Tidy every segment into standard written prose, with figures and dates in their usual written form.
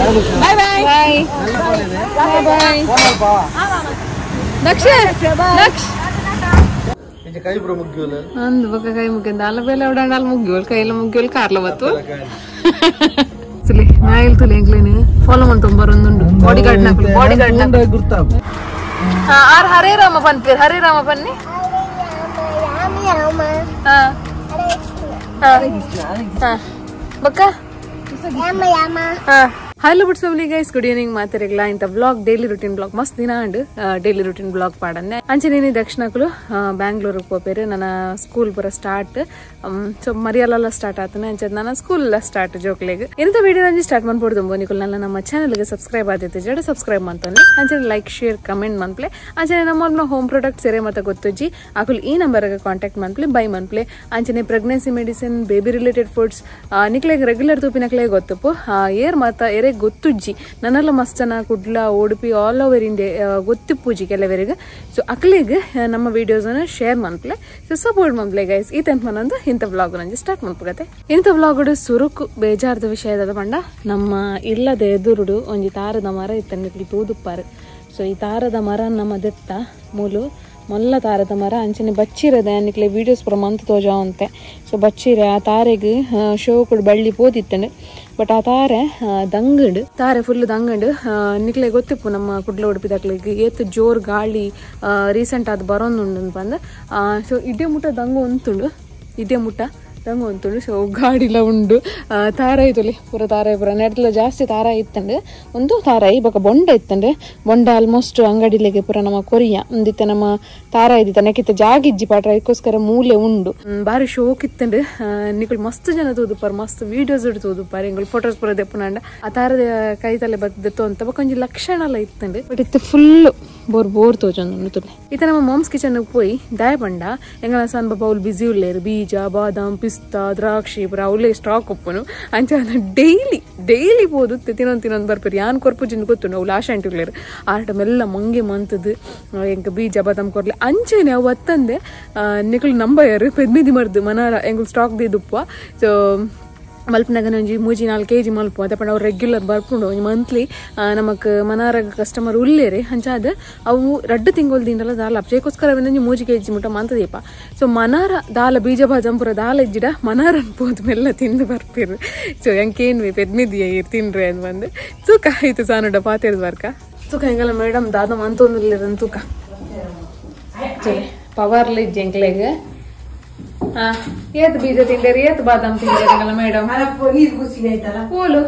Bye bye bye bye Daksha Daksh ಕೈ ಪೂರ ಮುಗ್ಗಿವಲ್ಲ ಅಂದ್ ಬೊಕ ಕೈ ಮುಗ್ಗಿಂದ ಅಲ್ಲ ಬೇಲೆ ಅವಡಾಂಡ ಮುಗ್ಗಿವಲ್ ಕೈಲ ಮುಗ್ಗಿವಲ್ ಕಾರ್ಲ ಬತ್ತು ತುಲೆ ನಾಯಿಲ್ ತುಲೆ ಎಂಕ್ಲೇನೆ ಫಾಲೋ ಮಂತೊಂದು ಬರೊಂದುಂಡು ಬಾಡಿ ಗಾರ್ಡ್ ನಕುಲು ಬಾಡಿ ಗಾರ್ಡ್ ನಕುಲು ಗುರ್ತಾಪು ಆರ್ ಹರೇ ರಾಮ ಪನ್ಪೇರ್ ಹರೇ ರಾಮ ಪನ್ನಿ ಹಾ ಹಾ ಬಕ್ಕ ಹಾ hello buds family guys good evening ಮಾತಾಡಿಲ್ಲ ಇಂಥ blog daily routine blog ಮಸ್ತ್ ದಿನ and daily routine blog ಪಾಡನ್ನೆ ಅಂಚನೆ ದಕ್ಷಿಣಕುಲು ಬ್ಯಾಂಗ್ಳೂರಿಗೆ ಪೋಪೇರು ನನ್ನ ಸ್ಕೂಲ್ ಪೂರ ಸ್ಟಾರ್ಟ್ ಸೊ ಮರಿಯಲ್ಲ ಸ್ಟಾರ್ಟ್ ಆತನೆ ಅಂಚೆ ನನ್ನ ಸ್ಕೂಲ್ ಸ್ಟಾರ್ಟ್ ಜೋಕ್ಲೆಗ್ ಎಂತ ವಿಡಿಯೋ ನಂಜಿ ಸ್ಟಾರ್ಟ್ ಮಾಡ್ಬೋದು ನಿಕುಲ್ ನನ್ನ ನಮ್ಮ ಚಾನಲ್ಗೆ ಸಬ್ಸ್ಕ್ರೈಬ್ ಆದೈತೆ ಜಡ ಸಬ್ಸ್ಕ್ರೈಬ್ ಮಾಡ್ತಾನೆ ಅಂಚನೆ ಲೈಕ್ ಶೇರ್ ಕಮೆಂಟ್ ಮನ್ಪ್ಲೆ ಅಂಚನೆ ನಮ್ಮ ಹೋಮ್ ಪ್ರಾಡಕ್ಟ್ಸ್ ಎರೆ ಮತ್ತೆ ಗೊತ್ತುಜ್ಜಿ ಅಕುಲ್ ಈ ನಂಬರ್ಗೆ ಕಾಂಟ್ಯಾಕ್ಟ್ ಮನ್ಪ್ಲೆ ಬೈ ಮನ್ಪ್ಲೆ ಅಂಚನೆ pregnancy medicine baby related foods ನಿಕ್ಲೆಗ್ regular ತೂಪಿನಕ್ಲೆ ಗೊತ್ತಪ್ಪು ಏರ್ ಮಾತ ಎರೆ ಗೊತ್ತುಜ್ಜಿ ನನ್ನೆಲ್ಲ ಮಸ್ತ್ ಜನ Kudla Udupi all over India ಗೊತ್ತಿಪ್ಪೂಜಿ ಕೆಲವರಿಗೆ ಸೊ ಅಕ್ಲಿಗೆ ನಮ್ಮ ವಿಡಿಯೋಸನ್ನು ಶೇರ್ ಮನ್ಪ್ಲೆ ಸೊ ಸಪೋರ್ಟ್ ಮನ್ಪ್ಲೆ ಗೈಸ್ ಈ ತಂತ ಮನೊಂದು ಇಂಥ ಬ್ಲಾಗ್ ನಂಜಿ ಸ್ಟಾರ್ಟ್ ಮನ್ಪಗತ್ತೆ ಇಂಥ ಬ್ಲಾಗ್ ಸುರುಕು ಬೇಜಾರದ ವಿಷಯದ ಪಂಡ ನಮ್ಮ ಇಲ್ಲದ ಎದುರುಡು ಒಂಜಿ ತಾರದ ಮರ ಇತ್ತನ್ನಿಕ್ಲಿ ತೂದುಪ್ಪಾರು ಸೊ ಈ ತಾರದ ಮರ ನಮ್ಮ ದೆತ್ತ ಮೂಲು ಮೊಲ್ಲ ತಾರದ ಮರ ಅಂಚನೆ ಬಚ್ಚಿರದೆ ಅನ್ನಿಕ್ಲೆ ವೀಡಿಯೋಸ್ ಪೂರ ಮಂತ್ ತೋಜಾವಂತೆ ಸೊ ಬಚ್ಚಿರೆ ಆ ತಾರೆಗ್ ಶೋ ಕೂಡ ಬಳ್ಳಿ ಪೋದಿತ್ತಂಡು ಬಟ್ ಆ ತಾರೆ ದಂಗಂಡು ತಾರೆ ಫುಲ್ ದಂಗಂಡು ನಿಕ್ಲೆ ಗೊತ್ತಿಪ್ಪು ನಮ್ಮ ಕುಡ್ಲ ಉಡುಪಿದಾಕ್ಲಿಗೆ ಏತ್ ಜೋರ್ ಗಾಳಿ ರೀಸೆಂಟ್ ಅದು ಬರೋದುಂಡು ಬಂದು ಸೊ ಇದೇ ಮುಟ್ಟ ದಂಗು ಉಂಟುಂಡು ಇದೇ ಮುಟ್ಟ ದಂಗು ಉಂಟುಂಡು ಸೊ ಗಾಡಿಲ ಉಂಡು ತಾರ ಇತ್ತುಲಿ ಪೂರ ತಾರ ಪೂರ ನೆಡ್ಲ ಜಾಸ್ತಿ ತಾರ ಇತ್ತಂಡು ಒಂದು ತಾರಾಯಿ ಬೊಕ ಬೊಂಡ ಇತ್ತಂಡು ಬೊಂಡ ಆಲ್ಮೋಸ್ಟ್ ಅಂಗಡಿಲೆಗೆ ಪೂರ ನಮ್ಮ ಕೊರಿಯ ಒಂದಿತ್ತೆ ನಮ್ಮ ತಾರ ಇದ್ದಿತ್ತ ನೆಕ್ಕಿತ್ತ ಜಾಗಿಜ್ಜಿ ಪಾಟ್ರ ಅದಕ್ಕೋಸ್ಕರ ಮೂಲೆ ಉಂಡು ಬಾರಿ ಶೋಕ್ ಇತ್ತಂಡು ನಿಕುಲ್ ಮಸ್ತ್ ಜನ ತೂದುಪಾರು ಮಸ್ತ್ ವೀಡಿಯೋಸ್ ತೂದುಪಾರು ಎಂಗುಲ್ ಫೋಟೋಸ್ ಪೂರ ದೆಪ್ಪುನಾಂಡ ಆ ತಾರದ ಕೈ ತಲೆ ಬದ್ದು ಅಂತ ಬೊಕ ಒಂಜಿ ಲಕ್ಷಣ ಎಲ್ಲ ಇತ್ತಂಡು ಬಟ್ ಇತ್ತೆ ಫುಲ್ ಬೋರ್ ಬೋರ್ ತೋಜೊಂದು ತುಲೆ ಇತ್ತ ನಮ್ಮ ಮಾಮ್ಸ್ ಕಿಚನ್ ಪೋಯಿ ದಾಯ ಪಂಡ ಎಂಗಳ ಸಣ್ಣ ಬಾಬಾ ಅವ್ಲು ಬಿಸಿ ಉಲ್ಲೇರು ಬೀಜ ಬಾದಾಮ್ ಪಿಸ್ತಾ ದ್ರಾಕ್ಷಿ ಪೂರ ಅವಲೇ ಸ್ಟಾಕ್ ಒಪ್ಪನು ಅಂಚೆ ಡೈಲಿ ಡೈಲಿ ಪೋದು ತಿನ್ನೊಂದು ತಿನ್ನೊಂದು ಬರ್ಪೇರು ಯಾನ್ ಕೊರ್ಪುಜಿನ ಗೊತ್ತುಂಡು ಅವ್ಲು ಆಶೆ ಅಂಟಿರ್ಲೇರು ಆಟ ಮೆಲ್ಲ ಮಂಗೆ ಮಂತದ್ದು ಎಂಕ ಬೀಜ ಬಾದಾಮ್ ಕೊರ್ಲೆ ಅಂಚೆನೆ ಅವು ಅತ್ತಂದೆ ನಿಕುಲು ನಂಬಯರು ಪೆದ್ಮಿದಿ ಮರ್ದು ಮನಾರ ಎಂಗುಲ್ ಸ್ಟಾಕ್ ದಿದುಪ್ಪ ಸೊ ಮಲ್ಪನಾಗನ ಒಂಜಿ ಮೂಜಿ 4 ಕೆಜಿ ಮಲ್ಪ ಅದ ಪಂಡ ಅವ್ರು ರೆಗ್ಯುಲರ್ ಬರ್ಪುಂಡು ಒಂಜಿ ಮಂತ್ಲಿ ನಮಕ್ ಮನಾರಗ ಕಸ್ಟಮರ್ ಉಲ್ಲೇರಿ ಅಂಚಾದ ಅವು ರಡ್ಡು ತಿಂಗಳು ದಿಂಡಲ ದಾಲ ಅಪ್ಚೇಕೋಸ್ಕರ ಒಂಜಿ 3 ಕೆಜಿ ಮುಟ್ಟ ಮಂತದೀಪ ಸೊ ಮನಾರ ದಾಲ ಬೀಜ ಬಾಜಂಪುರ ದಾಲ ಇಜ್ಜಿಡ ಮನಾರ ಅನ್ಬೋದು ಮೆಲ್ಲ ತಿಂದು ಬರ್ಪಿರು ಸೊ ಎಂಕೇನ್ವಿ ಪೆದ್ಮಿದಿಯ ತಿನ್ರೆ ಅಂತ ಬಂದು ತೂಕ ಆಯ್ತು ಸಾನುಡ ಪಾತಿರ್ದು ಬರ್ಕ ತೂಕ ಹೆಂಗಲ್ಲ ಮೇಡಮ್ ದಾದ ಮಂತೊಂದಿಲ್ಲ ತೂಕ ಪವರ್ಲಿ ಇಜ್ಜಿ ಎಂಕ್ಲೆಗ್ ಏತ್ ಬೀಜ ತಿಂಡೇರಿ ಏತ್ ಬಾದಾಮ್ ತಿಂಡೇರಿ ಮೇಡಮ್ ಪೋಲು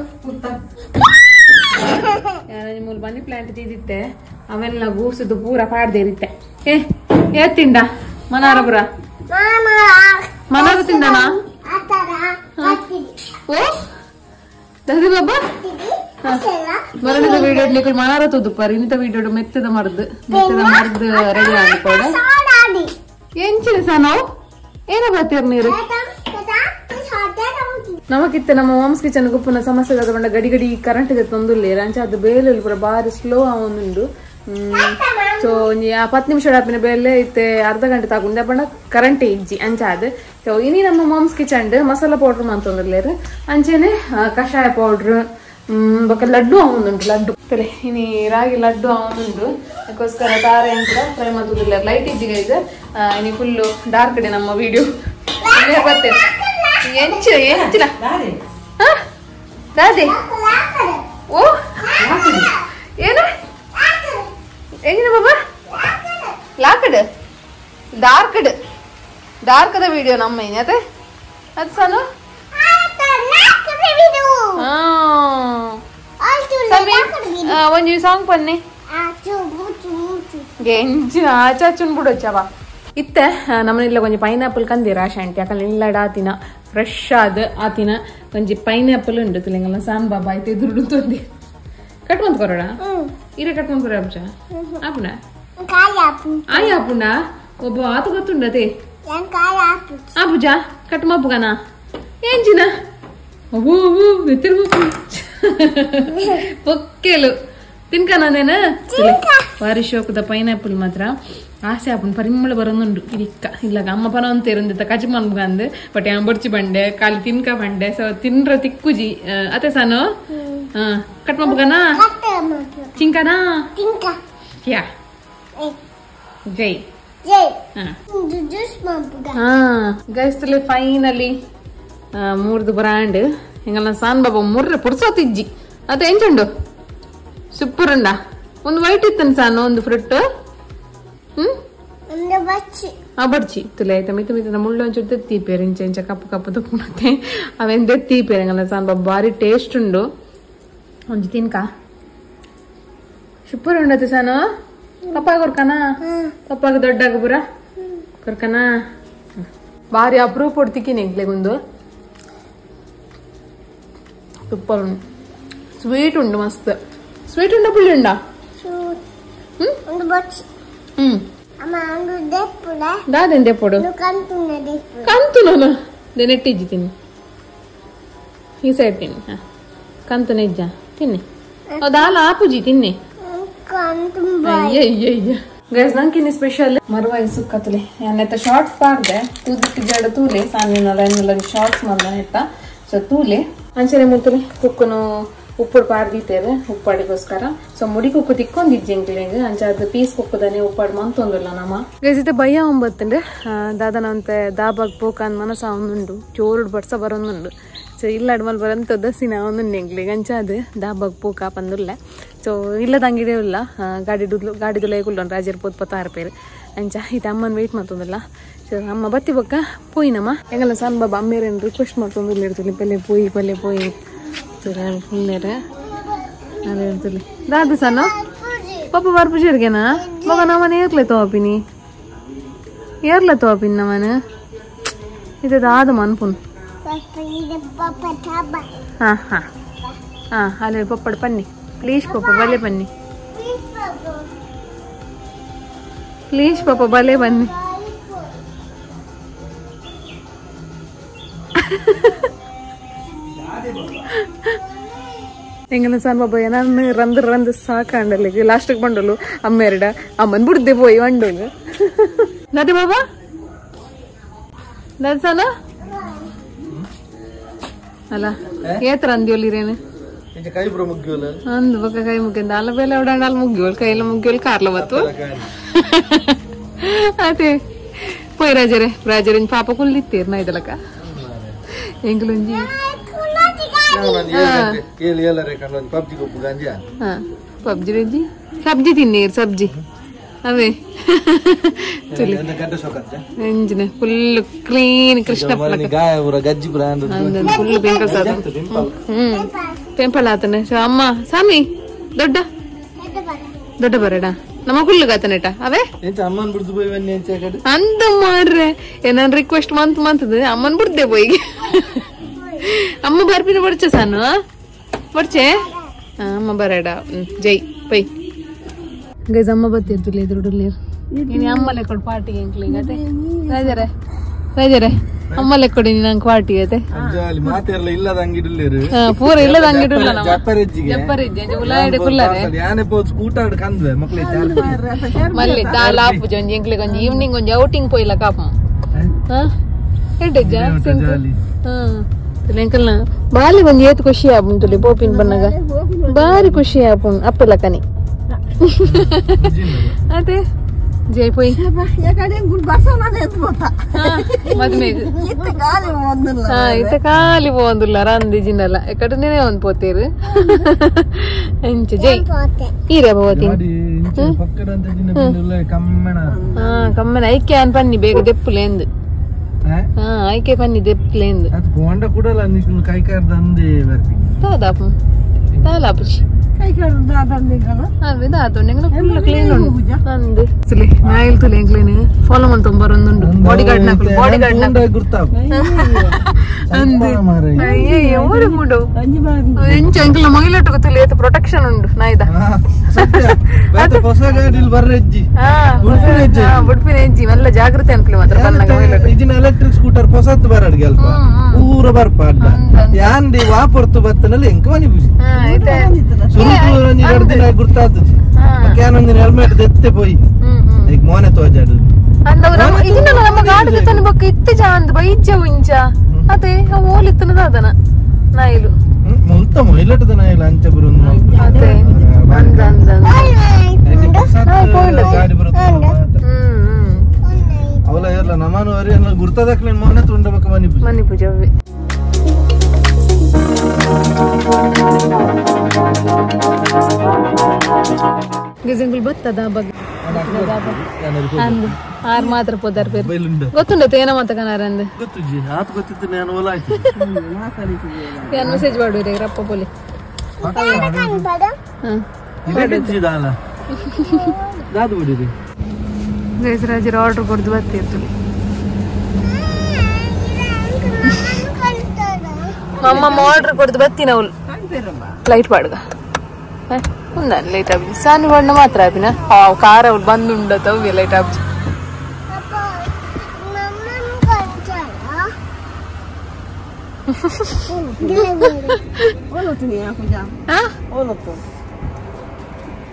ಮೂಲು ಮನಿ ಪ್ಲಾಂಟ್ ತೀದಿತ್ತೆ ಅವೆಲ್ಲ ಗೂಸುದು ಪೂರ ಪಾಡ್ದೇರಿತ್ತೆ ಏ ಏತ್ ತಿಂಡ ಮನಾರಪುರ ಮನಾರ ತಿಂಡನಾ ಓ ದದಿ ಬಾಬಾ ಮರಣಿದ ವೀಡಿಯೋ ನಿಕುಲ್ ಮನಾರ ತೂದುಪ್ಪಾರು ಇನ್ನಿತ ವೀಡಿಯೋ ಮೆತ್ತದ ಮರ್ದು ಮೆತ್ತದ ಮರ್ದು ರೆಡಿ ಆಗಿಕೋಡ ಎಂಚಿನ ಸಾ ನಾವು ಏನ ಬರ್ತೀರ ನೀರು ನಮಕಿತ್ತ ನಮ್ಮ ಮಾಮ್ಸ್ ಕಿಚನ್ ಗುಪ್ಪುನ ಸಮಸ್ಯೆ ಆದ ಗಡಿ ಗಡಿ ಕರೆಂಟ್ ತಂದುಲ್ಲೇರ ಅಂಚೆ ಅದು ಬೇಲೆ ಪೂರ ಬಾರಿ ಸ್ಲೋ ಆವೊಂದುಂಡು ಸೊ ಒಂಜಿ 10 ನಿಮಿಷ ಆಪಿನ ಬೇಲೆ ಇತ್ತೆ ಅರ್ಧ ಗಂಟೆ ತಾಗುಂಡೆ ಪಂಡ ಕರೆಂಟ್ ಇಜ್ಜಿ ಅಂಚಾದ ಸೊ ಇನಿ ನಮ್ಮ ಮಾಮ್ಸ್ ಕಿಚನ್ ಮಸಾಲ ಪೌಡರ್ ಮಂತೊಂದುಲ್ಲೇರು ಅಂಚೆನೆ ಕಷಾಯ ಪೌಡರ್ ಬೊಕ ಲಡ್ಡು ಆವೊಂದುಂಟು ಲಡ್ಡು ತಲೆ ಇನಿ ರಾಗಿ ಲಡ್ಡು ಆವೊಂದುಂಡು ಅದಕ್ಕೋಸ್ಕರ ತಾರೆ ಅಂತ ಫ್ರೈ ಮಂತುದಿಲ್ಲ ಲೈಟ್ ಇಜ್ಜಿ ಗೈಸ್ ಇನಿ ಫುಲ್ಲು ಡಾರ್ಕ್ ಇದೆ ನಮ್ಮ ವಿಡಿಯೋ ಬರ್ತೇನೆ ಎಂಚಿನ ಎಂಚಿನ ದಾದೆ ಓ ಏನ ಎಂಜಿನ ಬಾಬಾ ಲಾಕಡ್ ಡಾರ್ಕ್ಡ್ ಡಾರ್ಕ್ದ ವಿಡಿಯೋ ನಮ್ಮ ಏನ ಅದೇ ಅದು ಸಾನು ಒಂಜಿ ಸಾಂಗ್ ಪನ್ನಿ ಎಂಚಿನ ಆಚಾಚುನ್ ಬಿಡೋಚವ ಇತ್ತೆ ನಮ್ಮನೆಲ್ಲ ಒಂಜಿ ಪೈನಾಪಲ್ ಕಂದಿರ ಆಶಾಂಟಿ ಯಾಕಂದ್ರೆ ಇಲ್ಲಡ ಆತಿನ ಫ್ರೆಶ್ ಆದ ಆತಿನ ಒಂಜಿ ಪೈನಾಪಲ್ ಉಂಡು ತುಲೆಂಗಲ್ಲ ಸಾನ್ ಬಾಬಾ ಆಯ್ತು ಎದುರು ತೊಂದಿ ಕಟ್ ಮಂತ್ ಕೊರೋಣ ಇರ ಕಟ್ ಮಂತ್ ಕೊರ ಅಬ್ಜ ಆಪುನ ಆಯ್ ಆಪುಂಡ ಒಬ್ಬ ಆತ ಗೊತ್ತುಂಡತೆ ಆಪುಜ ಕಟ್ ಮಾಪುಗನ ಎಂಜಿನ ಅವು ಅವು ನೆತ್ತಿರ್ ಪೊಕ್ಕೆಲು ತಿನ್ಕನೇನ ಬಾರಿ ಶೋಕದ ಪೈನಾಪಲ್ ಮಾತ್ರ ಆಸೆ ಆಪುಂಡು ಪರಿಮಳ ಬರೋದುಂಡು ಇಕ್ಕ ಇಲ್ಲ ಅಮ್ಮ ಪನ ಅಂತ ಇರಂದಿತ್ತ ಕಚಿ ಮನ್ಬಂದು ಬಟ್ ಯಾನ್ ಬೊಡ್ಚಿ ಬಂಡೆ ಖಾಲಿ ತಿನ್ಕ ಬಂಡೆ ಸೊ ತಿನ್ರ ತಿಕ್ಕುಜಿ ಅತೆ ಸಾನು Cut ಮಲ್ಪುಗನಾ? ಚಿಂಕನಾ? ಯಾ ಜೈ ಜೈ. ಗೈಸ್ ತುಲೆ ಫೈನಲಿ ಮೂರ್ದು ಬ್ರಾಂಡ್ ಎಂಗಲ್ನ ಸಾನ್ ಬಾಬಾ ಮುರ್ರೆ ಪುರ್ಸೋತಿಜ್ಜಿ ಅದ ಎಂಚುಂಡು ಸೂಪರ್ ಉಂಡ. ಒಂದು ವೈಟ್ ಇತ್ತನ್ ಸಾನು ಒಂದು ಫ್ರೂಟ್. ಆ ಬಡ್ಚಿ ತುಲೆ ಆಯ್ತಾ ಮಿತ ಮಿತ ಮುಳ್ಳು ಒಂಚೂರು ತೆತ್ತೀಪೇರು ಇಂಚ ಇಂಚ ಕಪ್ಪು ಕಪ್ಪು ತುಪ್ಪುನತ್ತೆ ಅವೇನು ತೆತ್ತೀಪೇರು ಎಂಗಲ್ನ ಸಾನ್ ಬಾಬಾ ಬಾರಿ ಟೇಸ್ಟ್ ಉಂಡು. ಒಂಜಿ ತಿನ್ಕ ಸೂಪರ್ ಉಂಡತ್ತೆ ಸಾನು. ಪಪ್ಪಾಗ ಕೊರ್ಕನಾ? ಪಪ್ಪಾಗ ದೊಡ್ಡಾಗ ಪೂರ ಕೊರ್ಕನಾ? ಬಾರಿ ಅಪ್ರೂವ್ ಕೊಡ್ತಿಕ್ಕಿನಿ ಎಂಕ್ಲೆಗೊಂದು. ಸೂಪರ್ ಉಂಡು. ಸ್ವೀಟ್ ಉಂಡು ಮಸ್ತ್. ಸ್ವೀಟ್ ಉಂಡ ಪುಳ್ಳಿ ಉಂಡಾ? ಹ್ಮ್ ದಾದೆನ್ ದೆಪ್ಪೊಡು ಕಂತು ನೆಟ್ಟಿಜ್ಜಿ ತಿನ್ನಿ ಈ ಸೈಡ್ ತಿನ್ನಿ. ಹಾ ಕಂತು ನೆಜ್ಜ ತಿನ್ನಿ. ದಾಲ ಆಪುಜಿ ತಿನ್ನಿ. ಗೈಸ್ ನಂಕಿನಿ ಸ್ಪೆಷಲ್ ಮರುವಾಯಿ ಸುಕ್ಕ ತುಲೆ ನೆತ್ತ ಶಾರ್ಟ್ಸ್ ಪಾಡ್ದೆ ತೂದಿಟ್ಟು ಜಡ ತೂಲೆ ಸಾನಿನ ಶಾರ್ಟ್ಸ್ ಮಂದ ನೆತ್ತ ಸೊ ತೂಲೆ ಅಂಚನೆ ಮುತ್ತಲೆ ಕುಕ್ಕುನು ಉಪ್ಪುಡು ಪಾಡ್ದಿತ್ತೇವೆ ಉಪ್ಪಾಡಿಗೋಸ್ಕರ. ಸೊ ಮುಡಿ ಕುಕ್ಕು ತಿಕ್ಕೊಂದಿಜ್ಜಿ ಎಂಕ್ಲೆಗ್ ಅಂಚ ಅದು ಪೀಸ್ ಕುಕ್ಕುದಾನೆ ಉಪ್ಪಾಡು ಮಂತೊಂದುಲ್ಲ ನಮ್ಮ. ಗೈಸ್ ಇತ್ತೆ ಭಯ ಒಂಬತ್ತುಂಡು ದಾದನಂತೆ ದಾಬಾಗ್ ಪೋಕಂದ್ ಮನಸ ಒಂದುಂಡು ಜೋರುಡು ಬಡ್ಸ ಬರೊಂದುಂಡು. ಸೊ ಇಲ್ಲ ಅಡ್ಮಲ್ ಬರಂತ ದಸಿನ ಒಂದುಂಡು ಎಂಕ್ಲೆಗ್ ಅಂಚ ಅದು ದಾಬಾಗ್ ಪೋಕ ಪಂದುಲ್ಲ. ಸೊ ಇಲ್ಲದ ಅಂಗಡಿ ಇಲ್ಲ ಗಾಡಿ ಗಾಡಿದುಲ ಕುಲ್ಲೊಂಡು ರಾಜರ್ ಪೋತ್ ಪತ್ತಾರು ಪೇರು ಅಂಚ ಇತ್ತೆ ಅಮ್ಮನ ವೆಯ್ಟ್ ಮಾಡ್ತೊಂದಿಲ್ಲ. ಸೊ ಅಮ್ಮ ಬತ್ತಿ ಬೊಕ್ಕ ಪೋಯಿನಮ್ಮ ಎಂಗಲ್ಲ ಸಣ್ಣ ಬಾಬಾ ಅಮ್ಮೇರೇನು ರಿಕ್ವೆಸ್ಟ್ ಮಾಡ್ತೊಂದಿಲ್ಲ ಇರ್ತದೆ ಪಲ್ಲೆ ಪೋಯಿ ಪಲ್ಲೆ ಪೋಯಿ ದಾದ ಸಣ್ಣ ಪಾಪ ಬರ್ಪುಜರ್ಗೆನಾ ಮಗ ನಮ್ಮನೆ ಏರ್ಲೆ ತೋಪಿನಿ ಏರ್ಲೆ ತೋಪಿನಿ ನಮ್ಮನೆ ಇದು ದಾದ ಮನ್ಪುನ್. ಹಾ ಹಾ ಹಾ ಅಲ್ಲಿ ಪಪ್ಪಡ್ ಪನ್ನಿ ಪ್ಲೀಸ್ ಪಾಪ ಬಲೆ ಬನ್ನಿ ಪ್ಲೀಸ್ ಪಾಪ ಬಲೆ ಬನ್ನಿ. ಎಂಗಲ ಸಣ್ಣ ಬಾಬಾ ನಾನು ರಂದು ರಂದು ಸಾಕಂಡಲ್ಲಿಗೆ ಲಾಸ್ಟಿಗೆ ಬಂಡಲು ಅಮ್ಮೆರಡ ಅಮ್ಮನ್ ಬಿಡ್ದೆ ಪೋಯಿ ಬಂಡೋಲು. ನದಿ ಬಾಬಾ ನಡ್ಸನ ಅಲ್ಲ ಏತ್ರ ಅಂದಿಯೋಲಿರೇನು ಅಂದ್ ಬೊಕ್ಕ ಕೈ ಮುಗ್ಗಿಂದ ಅಲ್ಲ ಬೇಲೆ ಹೊಡಾಂಡ ಅಲ್ಲಿ ಮುಗ್ಗಿಯೋಲ್ ಕೈಲ ಮುಗ್ಗಿಯೋಲ್ ಕಾರ್ಲ ಬತ್ತು ಅದೇ ಪೋಯ್ ರಾಜರೇ ರಾಜರೇ ಪಾಪ ಕುಲ್ಲಿತ್ತೀರ್ ನಾ ಇದಲಕ ಎಂಗಲೊಂಜಿ ಪಬ್ಜಿ ಸಬ್ಜಿ ತಿನ್ನಿ ಸಬ್ಜಿ ಅವೇ full clean Krishna full pimples pimple ಆತನೆ. ಅಮ್ಮ ಸ್ವಾಮಿ ದೊಡ್ಡ ದೊಡ್ಡ ಬರಡ ನಮ್ಮ ಕುಲ್ಲುಗಾತನೇಟ ಅವೇ ಅಂದ ಮಾರ್ರೆ ಏನಾನ್ ರಿಕ್ವೆಸ್ಟ್ ಮಂತ್ ಮಂತದ ಅಮ್ಮನ್ ಬಿಡ್ದೆ ಪೋಯಿಗೆ. ಅಮ್ಮ ಬರ್ಪಿನ ಬರ್ಚೆ ಸಾನು ಬರ್ಚೆ ಅಮ್ಮ ಬರಡ ಜೈ ಪೈ ಗೈಸ್ ಅಮ್ಮ ಬತ್ತಿರ್ತಿಲ್ಲ ಎದುರುಡುಲ್ಲೇರು ನೀನು ಅಮ್ಮ ಲೆಕ್ಕೊಡು ಪಾರ್ಟಿ ಎಂಕ್ಲಿಂಗ್ ಅದೇ ರಾಜರೇ ರಾಜರೇ ಅಮ್ಮ ಲೆಕ್ಕೊಡಿ ನಂಗೆ ಪಾರ್ಟಿ ಅದೇ ಪೂರ ಇಲ್ಲದ ಅಂಗಿಡುಲ್ಲ ಮಲ್ಲಿ ದಾಲ ಆಪುಜಿ ಒಂಜಿ ಎಂಕ್ಲಿಗ್ ಒಂಜಿ ಈವ್ನಿಂಗ್ ಒಂಜಿ ಔಟಿಂಗ್ ಪೋಯಿಲ್ಲ ಕಾಪ ಎಡ್ಡೆಜ್ಜ ಎಂಕಲ್ನ ಬಾಲಿ ಒಂಜಿ ಏತ್ ಖುಷಿ ಆಪುಂಡು ಪೋಪಿನ್ ಬಣ್ಣಗ ಬಾರಿ ಖುಷಿ ಆಪುಂಡು ಅಪ್ಪಲಕನಿ ಅದೇ ಜೈ ಪೋಯಿ ಇತ್ತ ಖಾಲಿ ಪೋಂದುಲ್ಲ ರಂದಿ ಜಿನ್ನಲ್ಲ ಎಕಡೆ ಒಂದ್ ಪೋತೇರು ಎಂಚ ಜೈ ಈರೆ ಪೋತಿ ಕಮ್ಮನ ಐಕೆ ಅನ್ ಪನ್ನಿ ಬೇಗ ದೆಪ್ಪುಲೇಂದು ಆಯ್ಕೆ ಪನ್ನಿ ದೆಪ್ಪುಲೇಂದು ದಾದಾಪು ದಾಲಾಪುಜಿ ಫಾಲೋ ಮಂತೊಂಬರೊಂದುಂಡು ಬಾಡಿ ಗಾರ್ಡ್ ನಕಲು ಬಾಡಿ ಗಾರ್ಡ್ ನಕಲು ಎಂಚ ಎಂಕಲ್ನ ಮಹಿಳೆಟು ತುಲೆ ಪ್ರೊಟೆಕ್ಷನ್ ಉಂಡು ನಾಯ್ದ ಬುಡ್ಪಿನ ಹೆಜ್ಜಿ ಮೆಲ್ಲ ಜಾಗೃತಿ ಅನ್ಕಲಿ ಮಾತ್ರ ಎಲೆಕ್ಟ್ರಿಕ್ ಸ್ಕೂಟರ್ ಹೊಸತ್ತು ಬರಡ್ಗೆ ಅಲ್ಪ ಊರ ಬರ್ಪ ಅಡ್ಡ ಯಾಂಡಿ ವಾಪೊರ್ತು ಬತ್ತನಲ್ಲಿ ಎಂಕ ಮನಿ ಪೂಜಿ ಗುರ್ತಾತುಜಿ ಕ್ಯಾನೊಂದಿನ ಹೆಲ್ಮೆಟ್ ದೆತ್ತೆ ಪೋಯಿ ಈಗ ಮೋನೆ ತೋಜಾಡು ಇದನ್ನ ನಮ್ಮ ಗಾಡಿ ತನ್ನ ಬೊಕ್ಕ ಇತ್ತೆ ಜಾಂದ್ ಬೈಜ್ಜ ಉಂಚ ಅದೇ ಓಲಿತ್ತನದ ಅದನ ನಾಯಿಲು ಮುಲ್ತ ಮೊಯ್ಲಟದ ನಾಯಿಲ ಅಂಚೆ ಬರುಂದು ಅದೇ ಅಂದ ಅಂದ ಗಾಡಿ ಬರುತ್ತೆ ಅವಲ ಇರಲ್ಲ ನಮ್ಮನು ಅರಿ ಅನ್ನ ಗುರ್ತದಕ್ಲೆ ಮೊನ್ನೆ ತುಂಡಬೇಕ ಮನಿ ಪೂಜೆ ಮನಿ ಪೂಜೆ ಅವೇ ಗಿಜಂಗುಲ್ ಬತ್ತದ ಬಗ್ಗೆ ಅಂದು ಆರ್ ಮಾತ್ರ ಪೋದಾರ್ ಬೇರೆ ಗೊತ್ತುಂಡತ್ತೆ ಏನ ಮಾತ ಕನಾರ ಅಂದೆ ಗೊತ್ತುಜಿ ಆತ ಗೊತ್ತಿತ್ತು ನಾನು ಓಲ ಆಯ್ತು ಯಾನ್ ಮೆಸೇಜ್ ಮಾಡುವಿರಿ ರಪ್ಪ ಪೋಲಿ ದಾಲ ದಾದು ಬಿಡಿರಿ ಗೈಸ್ ಆರ್ಡರ್ ಕೊಡ್ದು ಬರ್ತಿರ್ತದೆ ಮಮ್ಮ ಆರ್ಡರ್ ಕೊಡ್ದು ಬರ್ತೀನಿ ಅವಳು ಲೈಟ್ ಪಾಡ್ಗ ಉಂದಾನೆ ಲೈಟ್ ಆಬಿ ಸಾನು ಬಣ್ಣ ಮಾತ್ರ ಆಪಿನ ಕಾರ್ ಅವಳು ಬಂದುಂಡ ತವ್ವೆ ಲೈಟ್ ಆಬಿ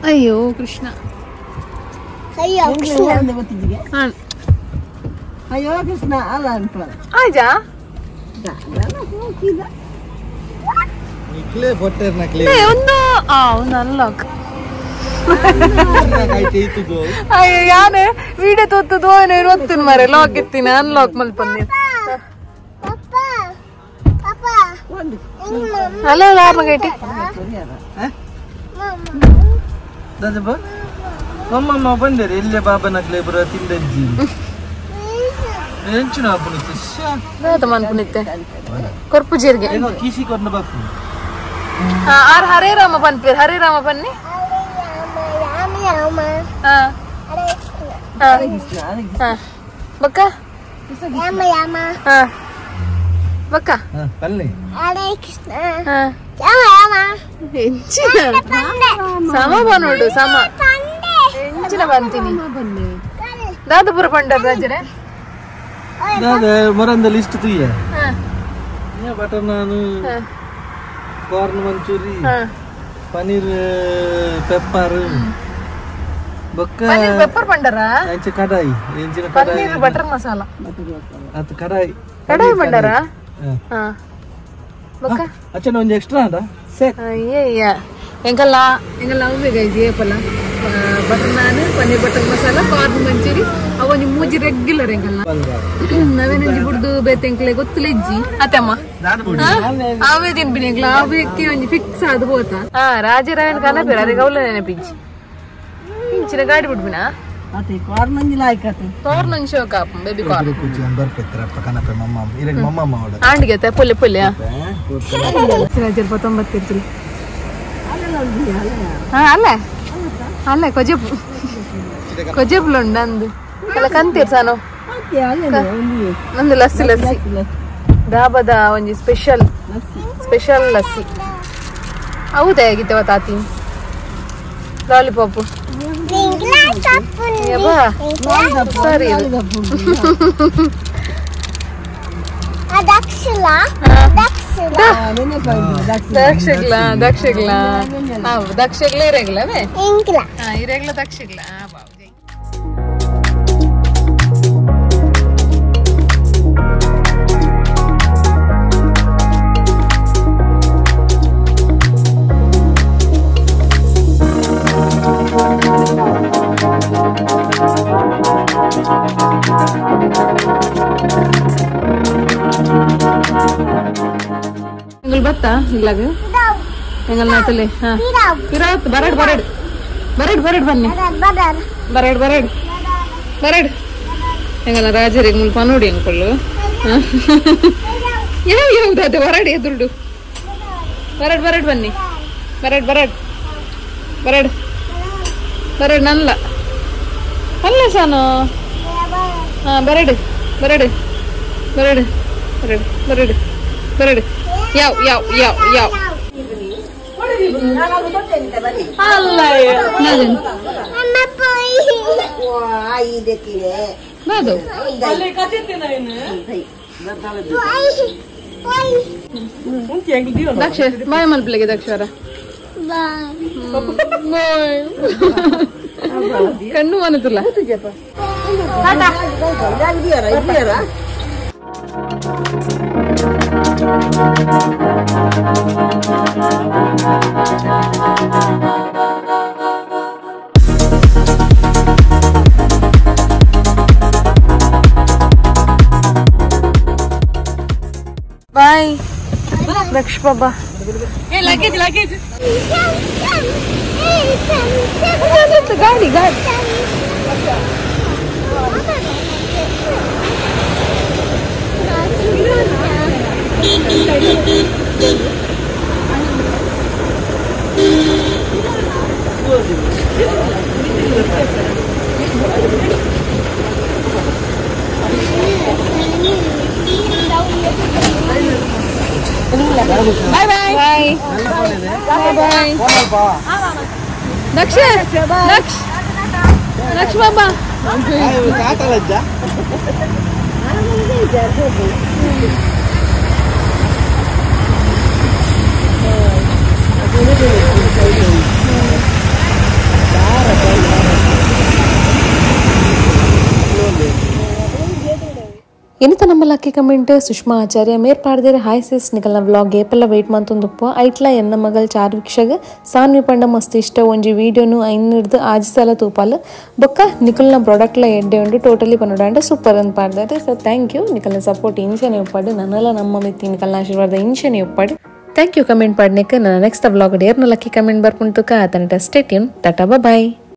ಅಯ್ಯೋ ಕೃಷ್ಣ ಅಯ್ಯೋ ಕೃಷ್ಣ ಅಯ್ಯೋ ಕೃಷ್ಣ ಅಲ್ಲ ಅನ್ಪ ಆಜಾ ನಿಕ್ಲೆ ಬಟ್ಟೆರ್ ನಕ್ಲೆ ಒಂದು ಆ ಒಂದು ಅನ್ಲಾಕ್ ಆಯ್ತು ಅಯ್ಯೋ ಯಾನೆ ವಿಡಿಯೋ ತೋತ್ತದು ಏನೋ ಒತ್ತುನ್ ಮಾರೆ ಲಾಕ್ ಇತ್ತಿನ ಅನ್ಲಾಕ್ ಮಲ್ಪಂದೆ ಅಲ್ಲ ಅಲ್ಲ ಆರ್ಮಗೈಟಿ ದಾದಪ್ಪ ಅಮ್ಮಮ್ಮ ಬಂದೇರಿ ಇಲ್ಲೇ ಬಾಬನ ಬರ ತಿಂದಜ್ಜಿ ಎಂಚಿನ ಅಪ್ಪನಿತ್ತು ದಾದ ಮನ್ಪುನಿತ್ತೆ ಕೊರ್ಪು ಜೀರಿಗೆ ಏನೋ ಕೀಸಿ ಕೊಡ್ನ ಬಾಪು ಆರ್ ಹರೇ ರಾಮ ಪನ್ಪೇರ್ ಹರೇ ರಾಮ ಪನ್ನಿ ಬಕ್ಕ ಬಕ್ಕ ಪಲ್ಲೆ ಎಂಚಿನ ಸಮ ಬನ್ನೋಡು ಸಮ ಎಂಚಿನ ಬಂತೀನಿ ದಾದಪುರ ಪಂಡರ್ ರಾಜರೇ ದಾದ ಮರಂದ list ತುಯ್ಯ butter naan corn manchurian paneer pepper ಬೊಕ್ಕ ಪನ್ನೀರ್ ಪೆಪ್ಪರ್ ಪಂಡರಾ ಎಂಚ ಕಡಾಯಿ ಎಂಚಿನ ಕಡಾಯಿ ಪನ್ನೀರ್ ಬಟರ್ ಮಸಾಲ ಅದು ಕಡಾಯಿ ಕಡಾಯಿ ಪಂಡರಾ ಹಾ ಬೊಕ್ಕ ಅಚ್ಚನ ಒಂಜಿ ಎಕ್ಸ್ಟ್ರಾ ಅಂಡ ಸೆಟ್ ಅಯ್ಯಯ್ಯ ಎಂಕಲ್ಲ ಎಂಕಲ್ಲ ಅವ್ವೆ ಗೈಸ್ ಏಪಲ್ಲ butter naan paneer butter masala corn manchurian ಅವೊಂಜಿ ಮೂಜಿ ರೆಗ್ಯುಲರ್ ಎಂಕಲ್ಲ ನವೇನಂಜಿ ಬುಡ್ದು ಬೇತೆ ಎಂಕ್ಲೆ ಗೊತ್ತುಲೆಜ್ಜಿ ಅತ್ತಮ್ಮ ಅವೇ ತಿನ್ಪಿನಿ ಎಂಕ್ಲ ಅವೇಕ್ಕೆ ಒಂಜಿ ಫಿಕ್ಸ್ ಆದ್ ಹೋತ ಹಾ ರಾಜರವೇನ್ ಕನಪೇರ ಅದೇ ಗೌಲ ನೆನಪಿಜ್ಜಿ ಇಂಚಿನ ಗಾಡಿ ಬಿಡ್ಬಿನ ಅತೆ ಕಾರ್ನ್ ಒಂಜಿ ಲಾಯ್ಕತೆ ಕಾರ್ನ್ ಒಂಜಿ ಶೋಕ ಆಪುಂಡು ಬೇಬಿ ಕಾರ್ನ್ ಕುಚ್ಚಿ ಬರ್ಪೆತ್ತರಪ್ಪ ಕನಪೆ ಮಮ್ಮ ಇರೆಗ್ ಮಮ್ಮಮ್ಮ ಅವಡ ಆಂಡಿಗೆ ಪೊಲೆ ಪೊಲೆ ರಾಜರ್ ಪತ್ತೊಂಬತ್ತಿರ್ತಿಲ್ಲ ಹಾ ಅಲ್ಲ ಅಲ್ಲ ಕೊಜೆಪು ಕೊಜೆಪುಲು ಉಂಡು ಅಂದು ಅಲ್ಲ ಕಂತೀರ್ ಸಾನು ನಂದು ಲಸ್ಸಿ ಲಸ್ಸಿ ಡಾಬದ ಒಂಜಿ ಸ್ಪೆಷಲ್ ಸ್ಪೆಷಲ್ ಲಸ್ಸಿ ಹೌದಾ ಹೇಗಿತ್ತವ ತಾತಿ ಲಾಲಿಪಾಪ್ ಸರಿ ದಕ್ಷಗ್ಲ ದಕ್ಷಗ್ಲ ದಕ್ಷಗ್ಲ ಇರೆಗ್ಲವೇ ಇರೆಗ್ಲ ದಕ್ಷಗ್ಲ ಬತ್ತಾ ಇಲ್ಲಾಗ ಎಂಗಲ್ ನಾತಲೆ ಹಾ ಪಿರಾತ್ ಬರಡ್ ಬರಡ್ ಬರಡ್ ಬರಡ್ ಬನ್ನಿ ಬರಡ್ ಬರಡ್ ಬರಡ್ ಎಂಗಲ ರಾಜರಿಗೆ ಮುಲ್ಪ ನೋಡಿ ಅಂಕೊಳ್ಳು ಯಾವ ಯಾವ್ದು ಅದೇ ಬರಡ್ ಎದುರುಡು ಬರಡ್ ಬರಡ್ ಬನ್ನಿ ಬರಡ್ ಬರಡ್ ಬರಡ್ ಬರಡ್ ನಲ್ಲ ಅಲ್ಲ ಸಾನು ಹಾ ಬರಡ್ ಬರಡ್ ಬರಡ್ ಬರಡ್ ಬರಡ್ ಬರಡ್ ಯಾವ ಯಾವ ಯಾವ ಯಾವ ಅಲ್ಲ ದಕ್ಷ ಬಾಯ್ ಮಲ್ಪಲಿಗೆ ದಕ್ಷರ ಕಣ್ಣು ಮನತುಲ್ಲ. Tata. Bye Daksh Baba. Luggage luggage ಗಾಡಿ ಗಾಡಿ Bye bye. Bye. Bye bye. Daksh Daksh Daksh Baba. ತಾತಲಜ್ಜ ಇನ್ನಿತ ನಮ್ಮ ಲಕ್ಕಿ ಕಮೆಂಟ್ ಸುಷ್ಮಾ ಆಚಾರ್ಯ ಮೇರ್ ಪಾಡ್ದೇರೆ ಹಾಯ್ ಸಿಸ್ ನಿಕಲ್ನ ವ್ಲಾಗ್ ಏಪೆಲ್ಲ ವೆಯ್ಟ್ ಮಂತೊಂದುಪ್ಪು ಐಟ್ಲ ಎನ್ನ ಮಗಲ್ ಚಾರ್ವಿಕ್ಷಗ ಸಾನ್ವಿ ಪಂಡ ಮಸ್ತ್ ಇಷ್ಟ ಒಂಜಿ ವೀಡಿಯೋನು ಐನಿಡ್ದು ಆಜಿ ಸಲ ತೂಪಾಲ್ ಬೊಕ್ಕ ನಿಕಲ್ನ ಪ್ರಾಡಕ್ಟ್ಲ ಎಡ್ಡೆ ಉಂಡು ಟೋಟಲಿ ಪನ್ನೊಡಾಂಡ ಸೂಪರ್ ಅಂತ ಪಾಡ್ದಾರೆ. So thank you ನಿಕಲ್ನ support ಇಂಚನೆ ಒಪ್ಪಾಡು ನನ್ನೆಲ್ಲ ನಮ್ಮ ಮಿತ್ತಿ ನಿಕಲ್ನ ಆಶೀರ್ವಾದ ಇಂಚನೆ ಒಪ್ಪಾಡು. Thank you comment ಪಾಡ್ನೆಕ್ ನನ್ನ ನೆಕ್ಸ್ಟ್ ವ್ಲಾಗ್ ಏರ್ನ ಲಕ್ಕಿ ಕಮೆಂಟ್ ಬರ್ಪುಂಟುಕ ಆತನ stay tune tata bye.